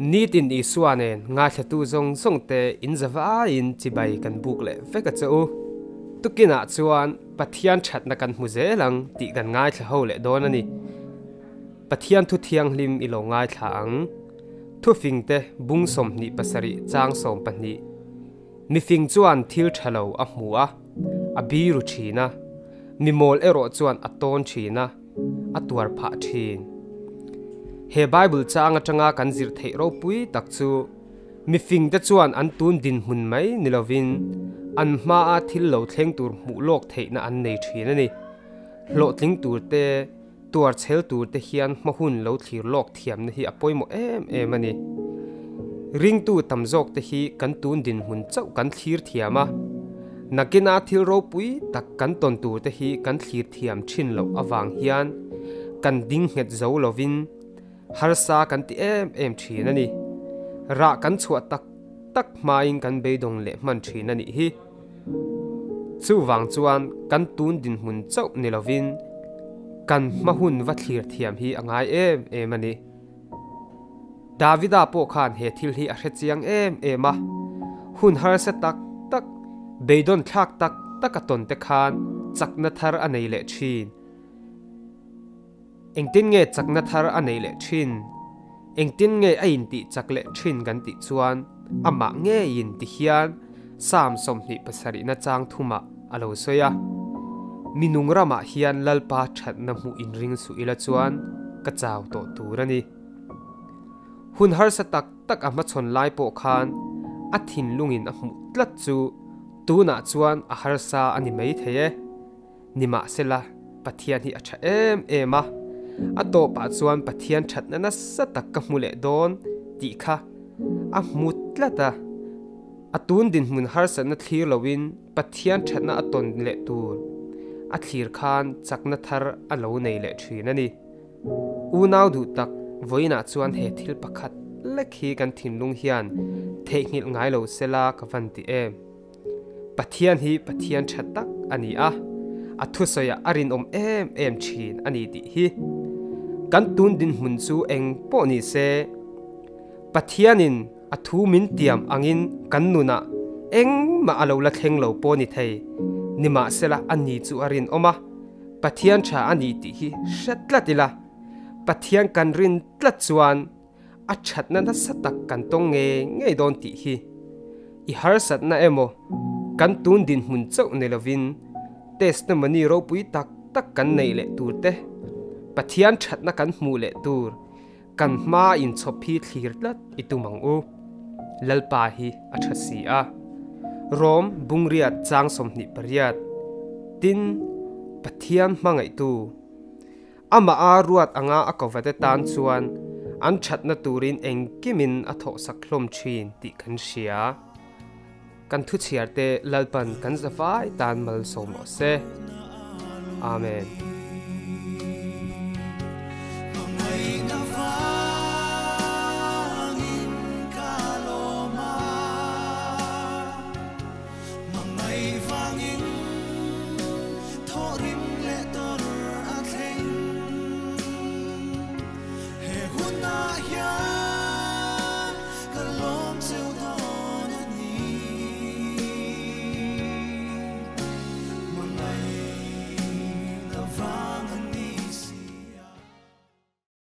Nitin Isua nen ngaithlatu zawng zawng te in zavaiin chibai kan buk leh vek a che u. Tukinah chuan Pathian thatna kan hmu zel ang tih kan ngaithla ho leh dawn a ni. Pathian thu thianghlim i lo ngaithla ang. Thufingte bung 27 chang 12. Mifing chuan thil tha lo a hmu a, a biru thin a, mi mawl erawh chuan a tawn thin a, a tuar phah thin. He Bible chang atanga kan zir theih ropui tak chu mifingte chuan an tun dinhmun mai ni lovin an hmaa thil lo thleng tur hmuh lawk theihna an nei thin a ni. Hlawhtling tur te, tuar chhel tur te hian hma hun lo thlir lawk thiamna hi a pawimawh em em a ni. Ringtu tam zawk te hi kan tun dinhmun chauh kan thlir thiam a, nakina thil ropui tak kan tawn tur te hi kan thlir thiam thin loh avang hian kan ding nghet zo lovin harsa kan ti em em thin a ni. Rah kan chhuah tak tak hmain kan beidawng leh hman thin a nih hi. Chuvang chuan kan tun dinhmun chauh ni lovin kan hma hun va thlir thiam hi a ngai em em a ni. Davida pawh khan he thil hi a hre chiang em em a, hun harsa tak tak, beidawn thlak tak tak a tawn te khan chakna thar a nei leh thin. Engtin nge chakna thar a nei leh thin? Engtin nge a intih chak leh thin kan tih chuan amah ngeiin ti hian Psalm 27 na chang thumah a lo sawi a, Mi nung ramah hian Lalpa thatna hmuh inring suh ila chuan ka chau tawh tur a ni. Hun harsa tak tak a hmachhawn lai pawh khan a thinlungin a hmuh tlat chu tunah chuan a harsa a ni mai thei e. Nimahsela, Pathian hi a tha em em a, a tawpah chuan Pathian thatna nasa tak ka hmu leh dawn tih kha a hmu tlat a. A tun dinhmun harsatna thlir loin Pathian thatna a tawn leh tur a thlir khan chakna thar a lo nei leh thin a ni. Unau duh tak, vawiinah chuan he thil pakhat lek hi kan thinlung hian theihnghilh ngai lo sela ka van ti em. Pathian hi Pathian tha tak a ni a, a thusawiah a rinawm em em thin a ni tih hi. Kan tun dinhmun chu eng pawh ni se, Pathianin a thu min tiam angin kan nunah engmah a lo la thleng lo pawh ni thei, nimahsela a ni chu a rinawm a, Pathian tha a ni tih hi hre tlat ila, Pathian kan rin tlat chuan a thatna nasa tak kan tawng ngei ngei dawn tih hi i harsatna emaw kan tun dinhmun chauh ni lovin testimony ropui tak tak kan neih leh tur te, Pathian thatna kan hmuh leh tur kan hma inchhawp hi thlir tlat i tum ang u. Lalpa hi a tha si a. Rom Bungriat chang 28 Tin, Pathian hmangaihtu. Amah a ruat anga a kovate tan chuan an thatna turin engkimin a thawhsak hlawm thin tih kan hria. Kan thuchhiarte Lalpan kan zavai tan malsawm rawh se. Amen.